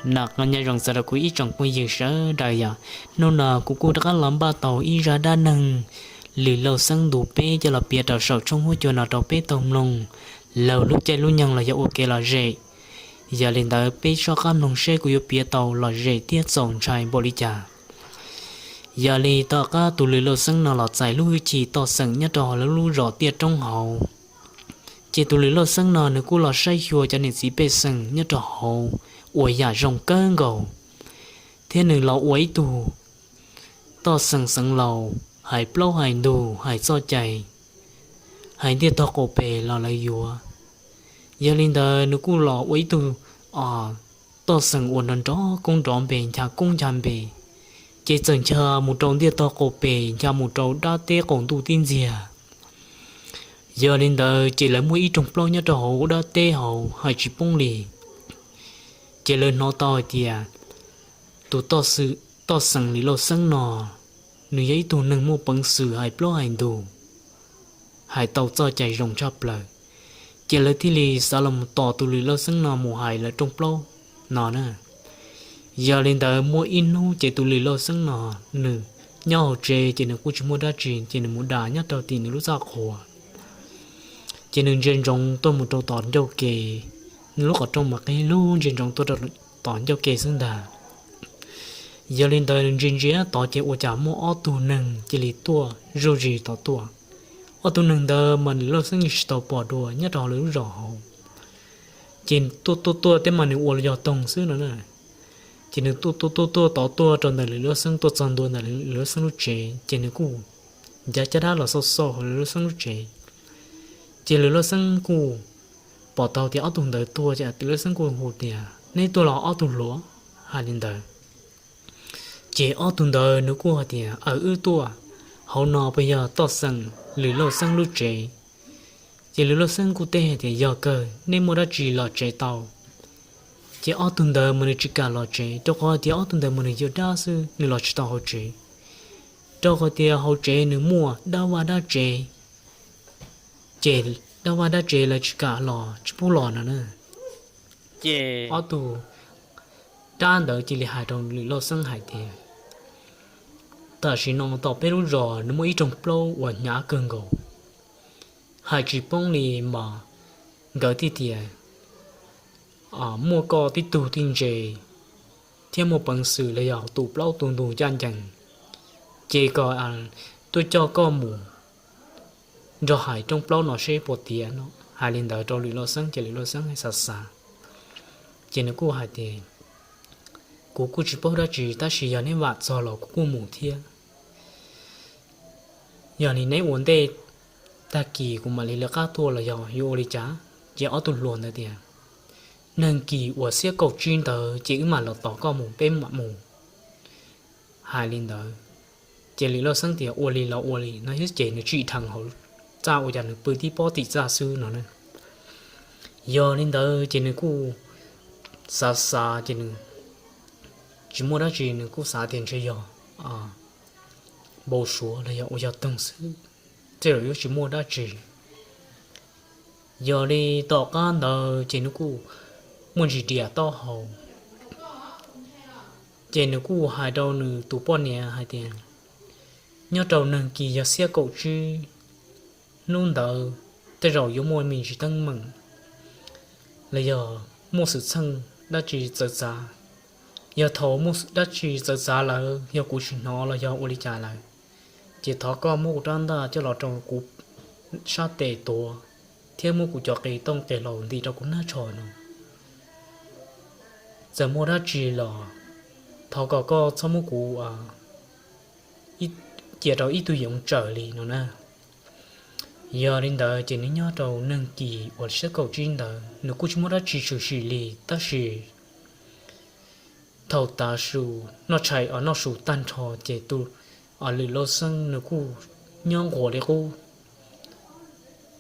Nyob zoo txog rau kuv ib tsoom phooj ywg sawv daws, yog hnub no kuv kuj rov qab los npaj tau ib zaj dab neeg Lwm Lauj Xeeb ntu peb coj los piav rau saum tshooj huab cua no rau peb tau mloog laug lub caij lub nyoog los yog ua kev lom zem. Yog li ntawd peb soj qab mloog seb kuv yuav piav tau lom zem thiab txaus ntshai npaum li cas. Yog li tom qab tus Lwm Lauj Xeeb no los txais lub hwj chim toj xeem nyob rau hauv lawv lub zos tiaj roob hauv, ces tus Lwm Lauj Xeeb no nws kuj los saib xyuas cov niam txiv pej xeem nyob rau hauv uas yam zoo kawg nkaus, thiab nws los ua ib tug toj xeem xeev laus hais plaub hais ntug hais txoj cai, hais ntiaj tog qaum pes los lawv yuav. Yog li ntawd nws kuj los ua ib tug toj xeem uas nrov nrov koob nrov npe ncha koob ncha npe, ces txawm ncha mus rau ntiaj tog qaum pes ncha mus rau dab teb qaum ntuj tib ntxiag. Yog li ntawd ces lawv muaj ib rooj plaub nyob rau hauv dab teb hauv hais tsis poob li. Ces lawv hnov tau hais tias tus toj xeem Lwm Lauj Xeeb no, nws yog ib tug neeg muaj peev xwm hais plaub hais ntug, hais tau txoj cai zoo tshaj plaws. Ces lawv thiaj li xav los mus tos tus Lwm Lauj Xeeb no mus hais lawv rooj plaub no na. Yog li ntawd muaj ib hnub ces tus Lwm Lauj Xeeb no nws nyob hauv tsev ces nws kuj tsis muaj dab tsi ces nws mus da nyob rau tim nws lub txaj qhua. Ces nws ntsia ntsoov tuaj mus rau tom ncauj ke, nws lub qhov rooj mas qhib lug ntsia ntsoov tuaj rau tom ncauj ke xwb ntag. Yog li ntawd nws ntsia ntsia tod ces ua cas muaj ob tug neeg cia li tuaj zuj zus tod tuaj. Ob tug neeg ntawd mas Lwm Lauj Xeeb yeej tsis tau pom dua nyob rau hauv lawv lub zos hauv. Ces tuaj tuaj tuaj teb mas nws ua yog toog xwb no na. Ces nws tuaj tuaj tuaj tuaj tod tuaj rau ntawm Lwm Lauj Xeeb tuaj txog ntua ntawm Lwm Lauj Xeeb lub tsev ces nws kuj ncav caj dab los xauj xauj hauv Lwm Lauj Xeeb lub tsev. Ces Lwm Lauj Xeeb kuj pom tau tias ob tug ntawd tuaj ces Lwm Lauj Xeeb kuj hu tias, neb tuaj los ob tug hluas? Hais li ntawd. Ces ob tug ntawd nws kuj hais tias, aw, wb tuaj, hauv no puas yog toj xeem Lwm Lauj Xeeb lub tsev? Ces Lwm Lauj Xeeb kuj teb tias, yog kawg, nej muaj dab tsi los tsev tau? Ces ob tug ntawd mas nws tsis kam los tsev rau qhov tias ob tug ntawd mas nws yog dab xwb nws los tsis tau hauv tsev. Rau qhov tias hauv tsev nws muaj dab vaj dab tsev, ces dab vaj dab tsev lawv tsis kam los tsis pub los no na. Ces ob tug dab ntawd cia li hais rau Lwm Lauj Xeeb hais tias, tam sim no tom peb lub zos nws muaj ib rooj plaub uas hnyav kawg nkaus, hais tsis poob li mas nkawd thiaj tias muaj koj tib tug tib ntse thiab muaj peev xwm los yog tus plaub tus ntug ncaj ncees, ces kom tuaj coj koj mus nrog hais rooj plaub no seb puas tiav no. Hais li ntawd rau Lwm Lauj Xeeb ces Lwm Lauj Xeeb xav xav, ces nws kuj hais tias, kuv kuj tsis paub dab tsi tab sis yog neb vam txog los kuv kuj mus thiab. Yog li neb ua ntej, tag kis kuv mam li lawv qab tuaj los yog yuav ua li cas? Ces ob tug hluas ntawd tias, neeg kis uas xiab kaum tsib ntawd ces wb mam los tos koj mus peb mam mus. Hais li ntawd, ces Lwm Lauj Xeeb tias ua li los ua li no thiab ces nws tsim dheev hauv txaj ua cas nws pw tib pob tim txaj xwb no na. Yog li ntawd ces nws kuj xav xav ces nws tsis muaj dab tsi nws kuj xav tias ntshe yog npau suav los yog ua yog toog xwb, tej zaum yuav tsis muaj dab tsi. Yog li tom qab ntawd ces nws kuj muaj ntsis diam taub hau, ces nws kuj hais rau nws tus poj niam hais tias, nyob rau neeg kis yog xiab kaum tsib hnub ntawd tej zaum yuav muaj me ntsis teeb meem los yog muaj xwm txheej dab tsi txawv txav. Yog thaum muaj dab tsi txawv txav lawm yog kuv tsis hnov los yog ua li cas lawm, ces thov koj muab kuv rab ntaj coj los rau kuv sab tes tuav thiab muab kuv cov qe tooj qe hlau nti rau kuv hnab tsho no. Txawm muaj dab tsi los thov kom koj txhob muab kuv cia rau ib tug yoov tsawm li no na. Yog li ntawd ces nws nyob rau neeg kis uas xiab kaum tsib ntawd nws kuj tsis muaj dab tsi tshwm sim li tab sis thaum tav su noj tshais noj su tag nrho ces tus Lwm Lauj Xeeb nws kuj nyob nquas li qub.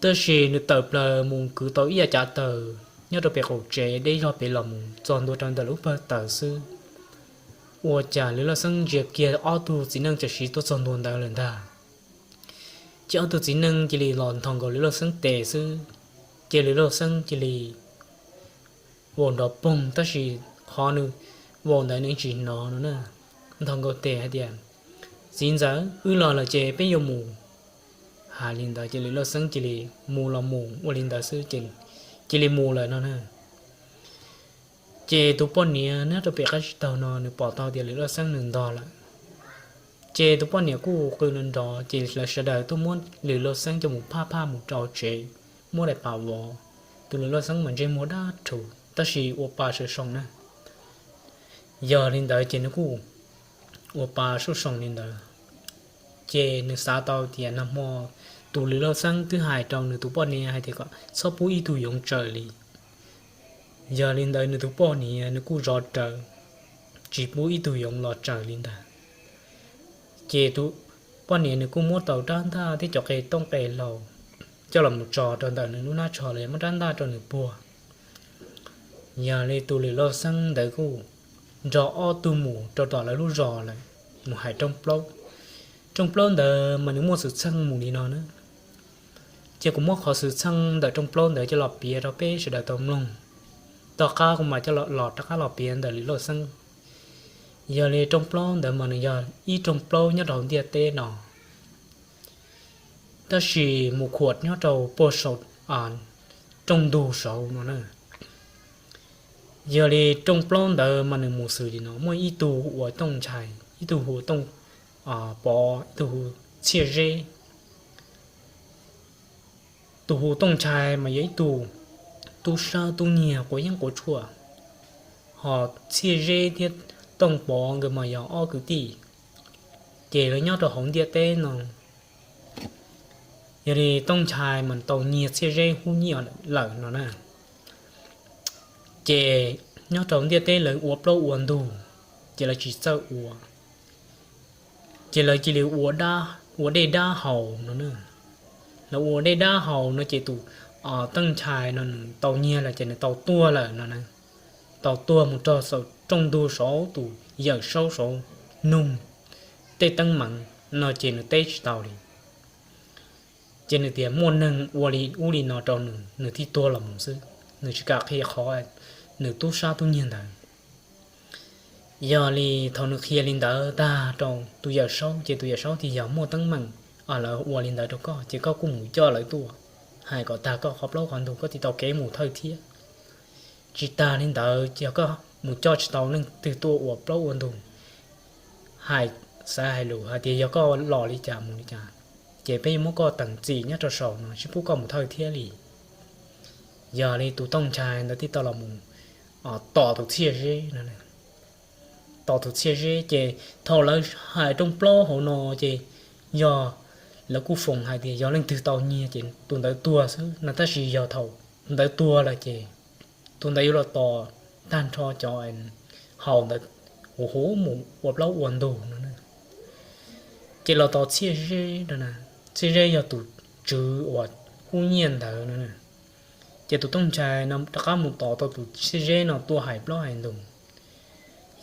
Tab sis nws tawm plaws mus kwv tau ib yav cav taws nyob rau pem qaum tsev deb zog pem los mus txog ntua rau ntawm lub pawg taws xwb, ua cas Lwm Lauj Xeeb ntsia kiag ob tug txiv neej tam sim tuaj txog ntua ntawd lawm ntag. Ces ob tug txiv neej cia li los nthos nkaus Lwm Lauj Xeeb tes xwb, ces Lwm Lauj Xeeb cia li vau nrov poog tab sis qhov nws vauv ntawd nws tsis hnov no na. Nthos nkaus tes hais tias, Txiv ntxawm, wb los lawm ces peb yuav mus. Hais li ntawd ces Lwm Lauj Xeeb cia li mus los mus ua li ntawd xwb ces cia li mus lawm no na. Ces tus poj niam nyob rau pem qab tsib taug no nws pom tau tias Lwm Lauj Xeeb nws ntog lawm. Ces tus poj niam kuj qw nrov nrov ces lawv sawv daws tuaj muab Lwm Lauj Xeeb coj mus phaj phaj mus rau tsev, muab daim pam vov. Tus Lwm Lauj Xeeb mas ntsej muag dab rhuv tab sis ua pa sawv soo na. Yog li ntawd ces nws kuj ua pa sawv soo li ntawd. Ces nws xav tau tias nag hmo tus Lwm Lauj Xeeb twb hais rau nws tus poj niam hais tias kom txhob pub ib tug yoov tsaws li. Yog li ntawd nws tus poj niam nws kuj zov rawv, tsis pub ib tug yoov los tsaws li ntawd. Ces tus poj niam nws kuj muab tau rab ntaj thiab cov qe tooj qe hlau coj los mus tso rau ntawm nws lub hnab tsho los yog muab rab ntaj rau nws puag. Yog li tus Lwm Lauj Xeeb ntawd kuj nrog ob tug mus rau tom lawv lub zos lawm, mus hais rooj plaub. Rooj plaub ntawd mas nws muaj xwm txheej mus li no na. Ces kuv muab qhov xwm txheej ntawm rooj plaub ntawd coj los piav rau peb sawv daws tau mloog. Tom qab kuv mam coj los rov qab los piav ntawm Lwm Lauj Xeeb. Yog li rooj plaub ntawd mas nws yog ib rooj plaub nyob rau hauv ntiaj teb no, tab sis mus khuam nyob rau puag saum rooj ntug saud no na. Yog li rooj plaub ntawd mas nws mus xws li no, muaj ib tug hu ua Tooj Nchai, ib tug hu ua Tooj Pov, ib tug hu Txhiaj Zeb. Tus hu Tooj Nchai mas yog ib tug tub sab tub nyiag quav yeeb quav tshuaj, ho Txhiaj Zeb thiab Tooj Pov nkawd mas yog ob kwv tij, ces lawv nyob rau hauv ntiaj teb no. Yog li Tooj Nchai mas tau nyiag Txhiaj Zeb hub nyiaj lawm no na. Ces nyob rau ntiaj teb lawv ua plaub ua ntug, ces lawv tsis txawj ua, ces lawv cia li ua dej dab haus no na. Lawv ua dej dab haus no ces tus Tooj Nchai no nws tau nyiag lawm ces nws tau tuag lawm no na. Tau tuag mus rau saum rooj ntug saud tus yawm saub saud nug tej teeb meem no ces nws teb tsis tau li. Ces nws tias muaj neeg ua li ub li no rau nws, nws thiaj tuag los mus xwb, nws tsis kam qhia qhov nws tub sab tub nyiag ntawd. Yog li thaum nws qhia li ntawd tag rau tus yawm saub ces tus yawm saub tias yog muaj teeb meem lawv ua li ntawd rau koj ces koj kuj mus coj lawv tuaj, hais kom tag koj qhov plaub qhov ntug koj thiaj tau kev mus thawj thiab. Tsis tag li ntawd yog koj mus coj tsis tau leej twg tuaj ua plaub ua ntug, hais, xav hais lus hais tias yog koj los li cas mus li cas, ces peb yuav muab koj teem txim nyob rau saum no tsis pub koj mus thawj thiab li. Yog li tus Tooj Nchai ntawd thiaj tau los mus tom tus Txhiaj Zeb no. Tom tus Txhiaj Zeb ces thaum lawv hais rooj plaub hauv no ces yog lawv kuj foom hais tias yog leej twg tau nyiag ces tus ntawd tuag xwb no, tab sis yog thaum tus ntawd tuag lawm ces tus ntawd yuav los tos tag nrho cov haus ntawd huv huv mus ua plaub ua ntug no. Ces los tos Txhiaj Zeb no, Txhiaj Zeb yog tus tswv uas hub nyiaj ntawd no. Ces tus Tooj Nchai no rov qab mus tos tau tus Txhiaj Zeb no tuaj hais plaub hais ntug.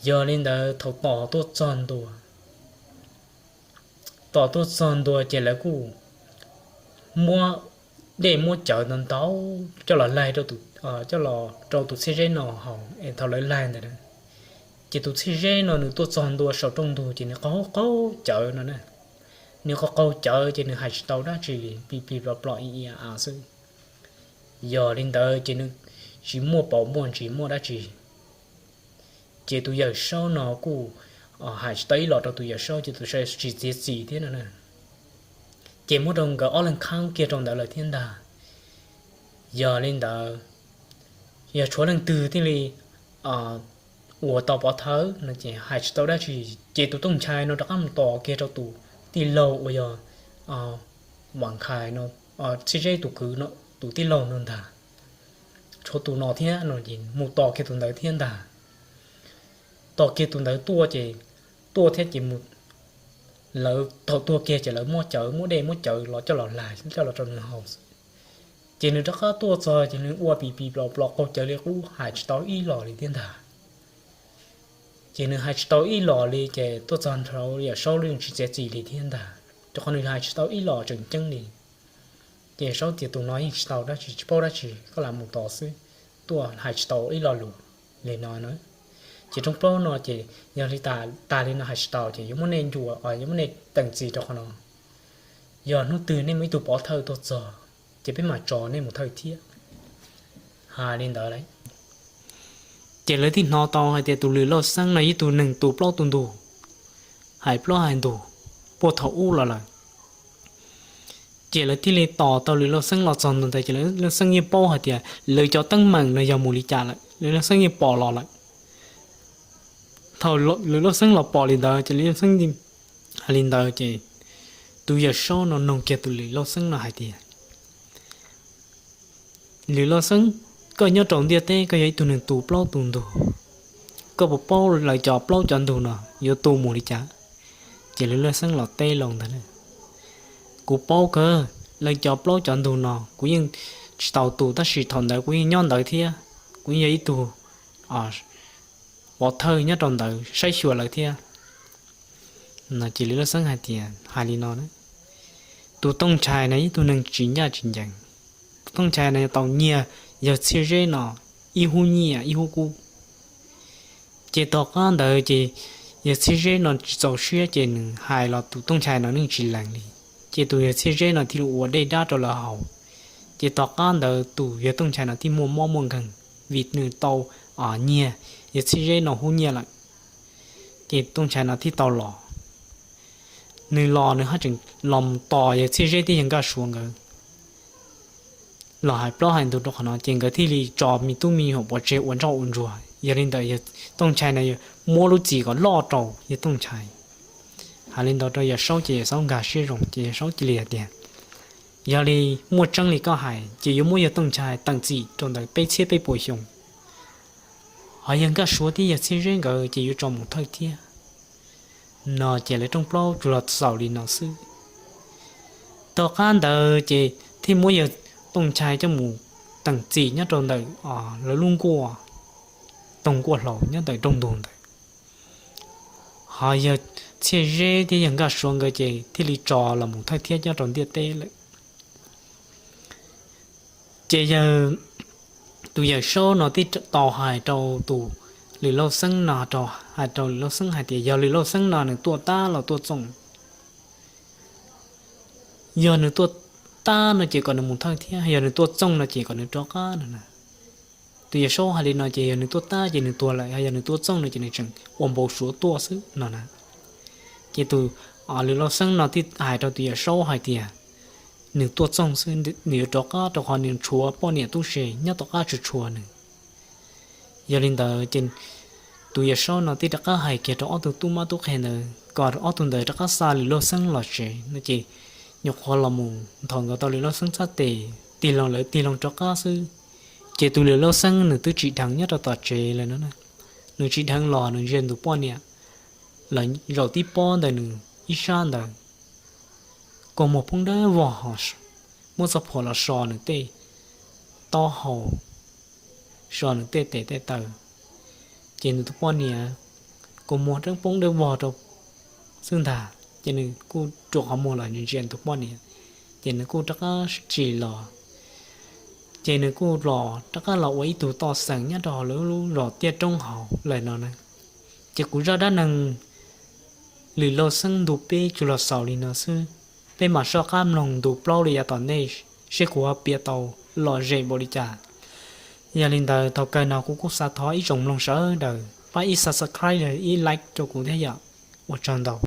Yog li ntawd thaum tos tuaj txog ntua, tos tuaj txog ntua ces lawv kuj muab dej muab cawv ntau ntau coj los laig, coj los rau tus Txhiaj Zeb no haus es thaum lawv laig ntawd, ces tus Txhiaj Zeb no nws tuaj txog ntua saum rooj ntug ces nws qaug qaug cawv no na. Nws qaug qaug cawv ces nws hais tsis tau dab tsi li, plig plig plom plom i i a a xwb. Yog li ntawd ces nws tsis muaj paus muaj ntsis muaj dab tsi. Ces tus yawm saub no kuj hais tsis tau ib los rau tus yawm saub ces tus yawm saub tsis txiav txim thiab no na. Ces muab rau nkawd ob leeg khav kiag rau ntawd lawm thiab ntag. Yog li ntawd, yog tshuav leej twg thiaj li ua tau pov thawj no ces hais tsis tau dab tsi. Ces tus Tooj Nchai no rov qab mus tos kiag rau tus tij laug uas yog Vam Khais no, Txhiaj Zeb tus kwv no, tus tij laug no ntag. Tshuav tus no thiab no ces mus tos kiag tus ntawd thiab ntag. Tos kiag tus ntawd tuaj ces, tuaj thiab ces mus, lawv thaum tuag kiag ces lawv muab cawv, muab dej muab cawv los coj los laig coj los rau nws haus xwb. Ces nws rov qab tuaj txog ces nws ua pis pis plos plos qaug cawv li qub hais tsis tau ib los li thiab ntag. Ces nws hais tsis tau ib los li ces tuaj txog nraud yawm saub los tsis txiav txim li thiab ntag, rau qhov nws hais tsis tau ib los tseem ceeb li. Ces saub tias tus no yeej tsis tau dab tsi, tsis paub dab tsi, koj lam mus tos xwb, tuaj hais tsis tau ib lo lus li no na. Ces rooj plaub no ces yog li tas li no hais tsis tau ces yuav muab nej ncua, yuav muab nej teem txim rau qhov no. Yog hnub twg nej muaj ib tug pov thawj tuaj txog ces peb mam tso nej mus thawj thiab. Hais li ntawd lawm, ces lawv thiaj hnov tau hais tias tus Lwm Lauj Xeeb no yog ib tug neeg tu plaub tu ntug, hais plaub hais ntug puag thaum ub los lawm. Ces lawv thiaj li tos tau Lwm Lauj Xeeb los txog ntawd ces Lwm Lauj Xeeb yeej paub hais tias lawv cov teeb meem no yog mus li cas lawm, Lwm Lauj Xeeb yeej pom los lawm. Thaum Lwm Lauj Xeeb los pom li ntawd ces Lwm Lauj Xeeb hais li ntawd ces tus Yawm Saub no nug kiag tus Lwm Lauj Xeeb no hais tias, Lwm Lauj Xeeb, koj nyob rau ntiaj teb koj yog ib tug neeg tu plaub tu ntug, koj puas paub lawv cov plaub cov ntug no yuav tu mus li cas? Ces Lwm Lauj Xeeb los teb los ntawd, Kuv paub kawg, lawv cov plaub cov ntug no kuv yeej tsis tau tu tab sis thaum ntawd kuv yeej nyob ntawd thiab, kuv yeej yog ib tug pov thawj nyob rau ntawd saib xyuas lawv thiab. No ces Lwm Lauj Xeeb hais tias, Hais li no, tus Tooj Nchai no ib tug neeg tsis ncaj tsis ncees. Tus Tooj Nchai no tau nyiag yawg Txhiaj Zeb no ib hub nyiaj ib hub kub. Ces tom qab ntawd ces yawg Txhiaj Zeb no tsis txaus siab ces nws hais los tus Tooj Nchai no yeej tsis lees li. Ces tus yawg Txhiaj Zeb no thiaj li ua dej dab rau lawv haus. Ces tom qab ntawd tus yawg Tooj Nchai no thiaj muaj mob muaj nkeeg vim nws tau nyiag yawg Txhiaj Zeb no hub nyiaj lawm. Ces Tooj Nchai no thiaj tau los. Nws los nws haj tseem los mus tos yawg Txhiaj Zeb thiab yawg Nkaj Suav nkawd los hais plaub hais ntug rau qhov no ces nkawd thiaj li tso me tub me nyuam pov tseg ua ntsoj ua ntsuag. Yog li ntawd yawg Tooj Nchai no muab lub txim kom loj rau yawg Tooj Nchai. Hais li ntawd rau Yawm Saub ces Yawm Saub nkag siab zoo ces Yawm Saub cia li hais tias, Yog li muaj tseeb li koj hais ces yuav muab yawg Tooj Nchai teem txim rau ntawm peb txhiab peb puas xyoo. Ho yawg Nkaj Suav thiab yawg Txhiaj Zeb nkawd ces yuav tso mus thawj thiab. No ces lawv rooj plaub tsuas los xaus li no xwb. Tom qab ntawd ces thiaj muab yawg Tooj Nchai coj mus teem txim nyob rau ntawm lawv lub nkuaj, toog nkuaj hlau nyob ntawm nroog ntug ntawd. Ho yawg Txhiaj Zeb thiab yawg Nkaj Suav nkawd ces thiaj li tso los mus thawj thiab nyob rau ntiaj teb lawm. Ces yawg, tus Yawm Saub no thiaj tau hais rau tus Lwm Lauj Xeeb no, hais rau Lwm Lauj Xeeb hais tias yog Lwm Lauj Xeeb no nws tuaj tab los tuaj txooj. Yog nws tuaj tab no ces kom nws mus thawj thiab, yog nws tuaj txooj no ces kom nws rov qab no na. Tus Yawm Saub hais li no ces yog nws tuaj tab ces nws tuag lawm, yog nws tuaj txooj no ces nws tseem ua npau suav tuaj xwb no na. Ces tus Lwm Lauj Xeeb no thiaj hais rau tus Yawm Saub hais tias nws tuaj txooj xwb, nws yuav rov qab rau qhov nws tshuav poj niam tub se nyob tom qab tsuas tshuav nws. Yog li ntawd ces tus Yawm Saub no thiaj rov qab hais kiag rau ob tug tub mab tub qhe ntawd kom ob tug ntawd rov qab xa Lwm Lauj Xeeb los tsev no ces nyuam qhuav los mus nthos nkawd tau Lwm Lauj Xeeb txhab tes, tig loo lawv tig loo rov qab xwb. Ces tus Lwm Lauj Xeeb nws twb tsim dheev nyob rau tom tsev lawm no, nws tsim dheev los nws ntsia nws tus poj niam los zaum tib pob ntawm nws ib sab ntawd, kua muag poob dawb vog, muab txoj phuam los so nws tej taub hau, so nws tej tes tej taw. Ces nws tus poj niam kua muag dawb poob dawb vog rau xwb ntag, ces nws kuj rua qhov muag los ntsia nws tus poj niam, ces nws kuj rov qab tsim los, ces nws kuj los rov qab los ua ib tug toj xeem nyob rau hauv lawv lub zos Tiaj Roob hauv lawm no na. Ces kuv zaj dab neeg Lwm Lauj Xeeb ntu peb tsuas los xaus li no xwb, peb mam soj qab mloog ntu plaub li yav tom ntej seb kuv ho piav tau lom zem npaum li cas. Yog li ntawd thaum kawg no kuv kuj xav thov ib tsoom mloog sawv daws pab ib subscribe, ib like rau kuv thiab yom. Ua tsaug ntau.